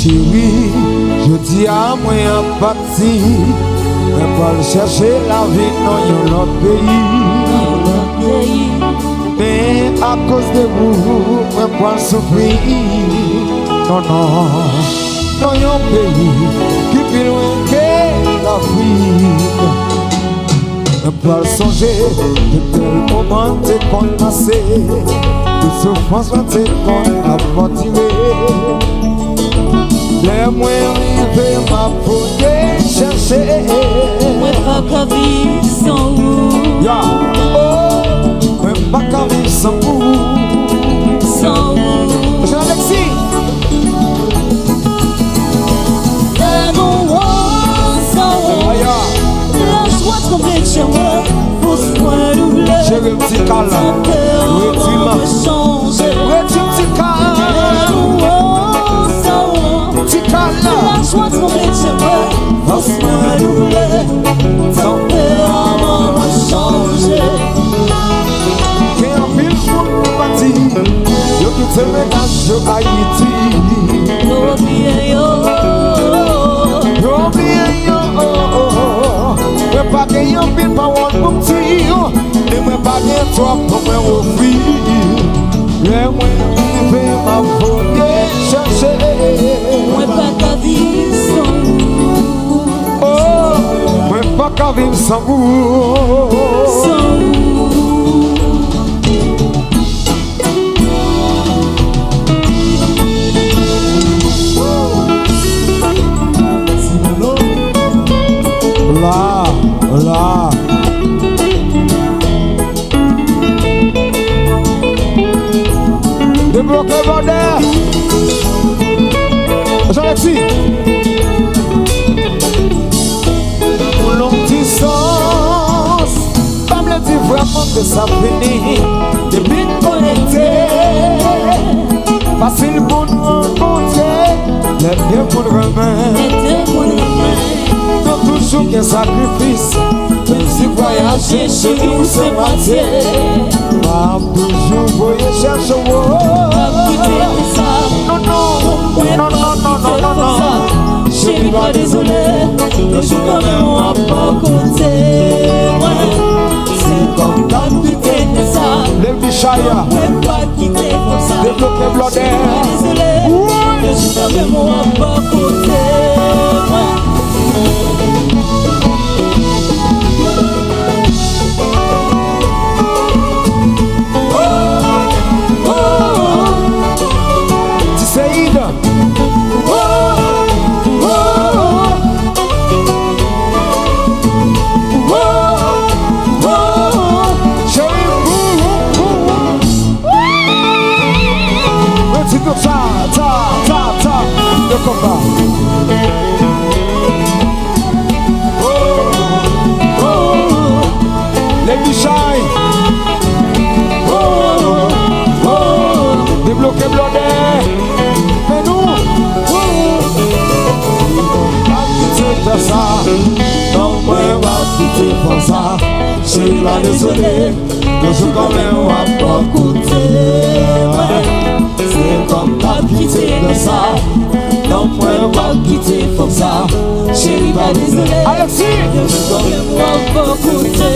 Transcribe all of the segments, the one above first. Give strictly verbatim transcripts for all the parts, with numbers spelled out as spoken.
Cheri, jodi a mwen ap pati. Mwen pral chèche lavi nan yon lòt peyi. Nan yon lòt peyi. Men akoz de ou, mwen pral soufri. Non, non. Nan yon peyi ki pi lwen ke Lafrik. Mwen pral sonje de bèl moman te konn pase, de soufrans mwen te konn ap andire. Lè mwen rive, m ap voye chèche. Mwen pa ka viv san ou. Ya. Oh, mwen pa ka viv san ou. San ou. Jean Alexis. Lè nou ansanm, aya, lajwa tranble tchè mwen, fòs mwen double. Cheri, m ti kal la. Tante an mwen chanje. Redi m ti kal. Lè nou ansanm, ti kal la. Lajwa tranble tchè mwen, fòs mwen double. Tante an mwen chanje. Gen anpil moun ki pati, yo kite mennaj yo Ayiti. Yo bliye yo. Yo bliye yo. Mwen pa gen anpil pawòl pou m di, men mwen pa gen twòp pou mwen ofri. Lè mwen rive, m ap voye chèche. Mwen pa ka viv san ou. Oh, mwen pa ka viv san ou. San ou. La, la. Debloke blòdè. Jean Alexis. Yon long distans pa vle di vrèman ke sa fini. Depi n konekte, fasil pou n rankontre. Lè de moun renmen, lè de moun renmen, nou toujou gen sakrifis. Menm si vwayaje, cheri, ou se mwatye. M ap toujou voye chèche w. M ap kite konsa. Non, non, non, non, non, non, non, non. Cheri, pa dezole, toujou kanmenm w ap bò kote mwen. Se kòm m t ap kite konsa. Lil Bichaya. Mwen pa kite konsa. Debloke blòdè. Cheri, pa dezole, toujou kanmenm w ap bò kote mwen. Ti Seid. Cheri, mwen di nou sa, sa, sa, sa. Yo konpa. Lady Shy. Debloke blòdè. Men nou. Pa kite fè sa. Non, mwen pa kite fè sa. Cheri, pa dezole. Toujou kanmenm w ap bò kote mwen. Se kòm m t ap kite lè sa. Non, mwen p ap kite fanm sa. Cheri, pa dezole. Alexis! Toujou kanmenm w ap bò kote.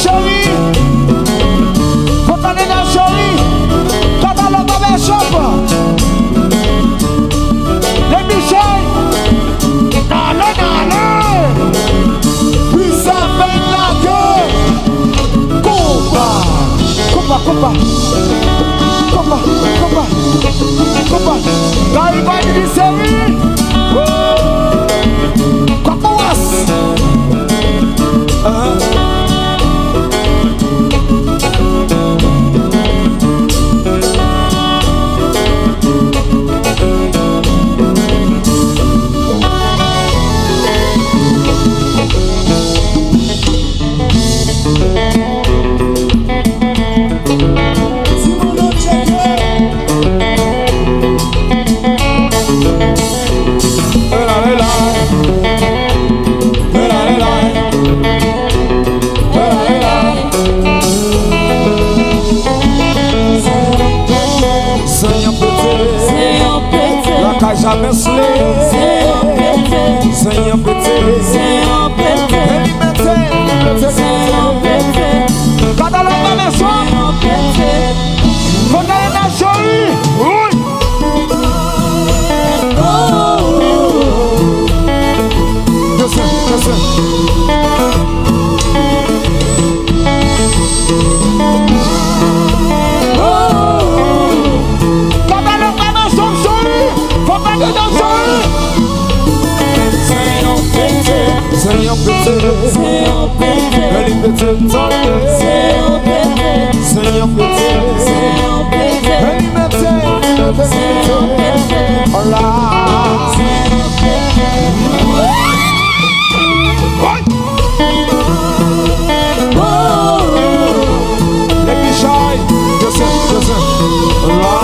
Cheri, Fontaneda cheri, Katalòg Barbershop. Lady Shay, ale, ale. Plis apèn lage. Konpa, konpa, konpa. Konpa, konpa, konpa. Gary Vine di seri. Woo! Kòkòwòs. Zen an pete. Zen an pete. Lakay Jamès li. Zen an pete. Zen an pete. Zen an pete. E li mete, li mete, li mete. Zen an pete. Katalòg Barbershop. Zen an pete. Fontaneda cheri. Wi. Listen, listen. Katalòg Barbershop cheri. Fontaneda cheri. Zen an pete. Zen an pete. Zen an pete. E li pete tande. Zen an pete. Zen an pete. Zen an pete. E li mete, li mete, li mete. Zen an pete. Hola. Zen an pete. Woy! Lady Shay, listen, listen. La.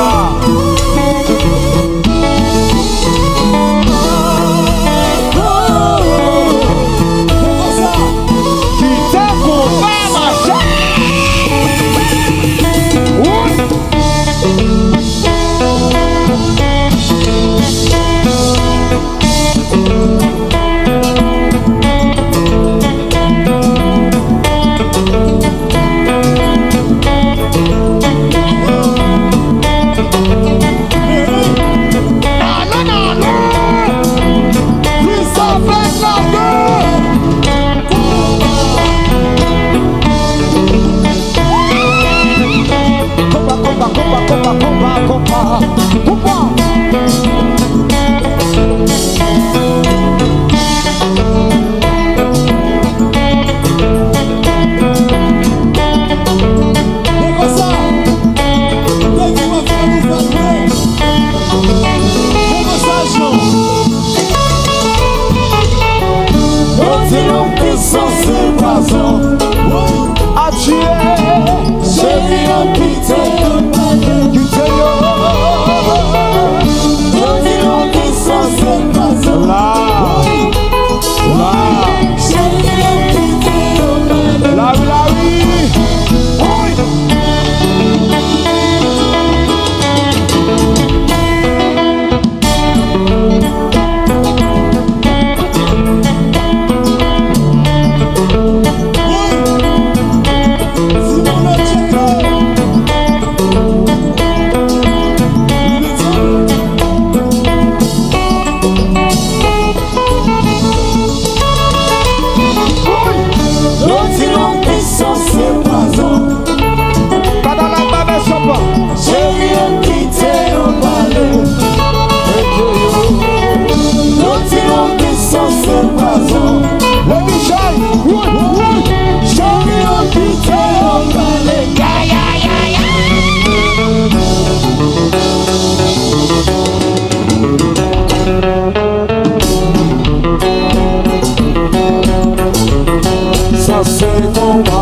Kite konpa mache. Woy! Konpa, konpa, konpa, konpa, konpa, konpa, konpa. Men konsa, David w ap fè nou fè vre. Men konsa, Jean. Yo di nou ki sanse pwazon. Adye. Cheri an kite yo pale. Kite yo. Yo di nou ki sanse pwazon. La. La. Cheri an kite yo pale. Lari, lari. Woy. Yo di nou ki sanse pwazon. Katalòg Barbershop. Cheri an kite yo pale. Yo di nou ki sanse pwazon. Lady Shay, woy, woy. Cheri an kite yo pale. Ya, ya, ya, ya. Sa se konba.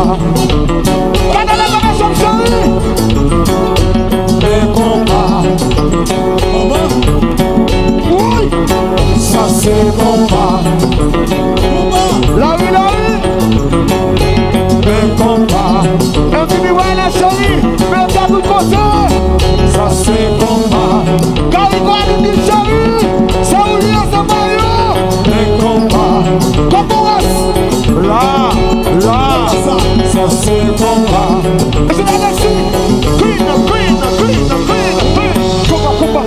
Gade lè konba sòt sòri. E konba. Woy! Sa se konba. Lari, lari. E konba. M V P Wayne cheri. Mete tout kote. Sa se konba. Gary Vine di cheri, se ou li ye, se pa yo. Men konba. Kòkòwòs. La, la. Sa, sa, Se konba. Konba, konba.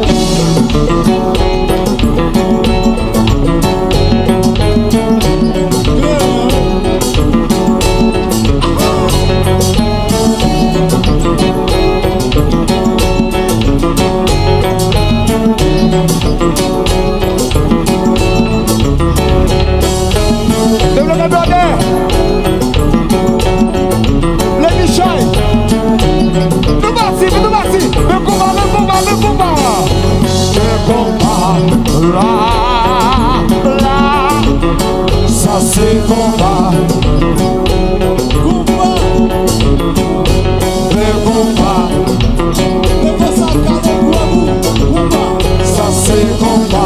Devlope bòdè. Lady Shy. Nou pati, nou pati. Men konba, men konba, men konba. Men konba. La, la. Sa se konba. Konba. Men konba. Men konsa, gade pou ou. Konba. Sa se konba.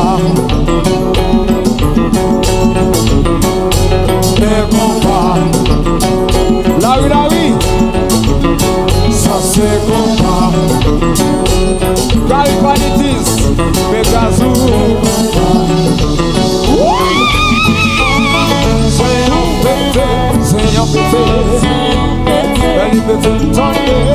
Men konba. Lawi, lawi. Sa se konba. Gary Vanities. Men gazou. Se yon pete, se yon pete. Bèl pete, tande.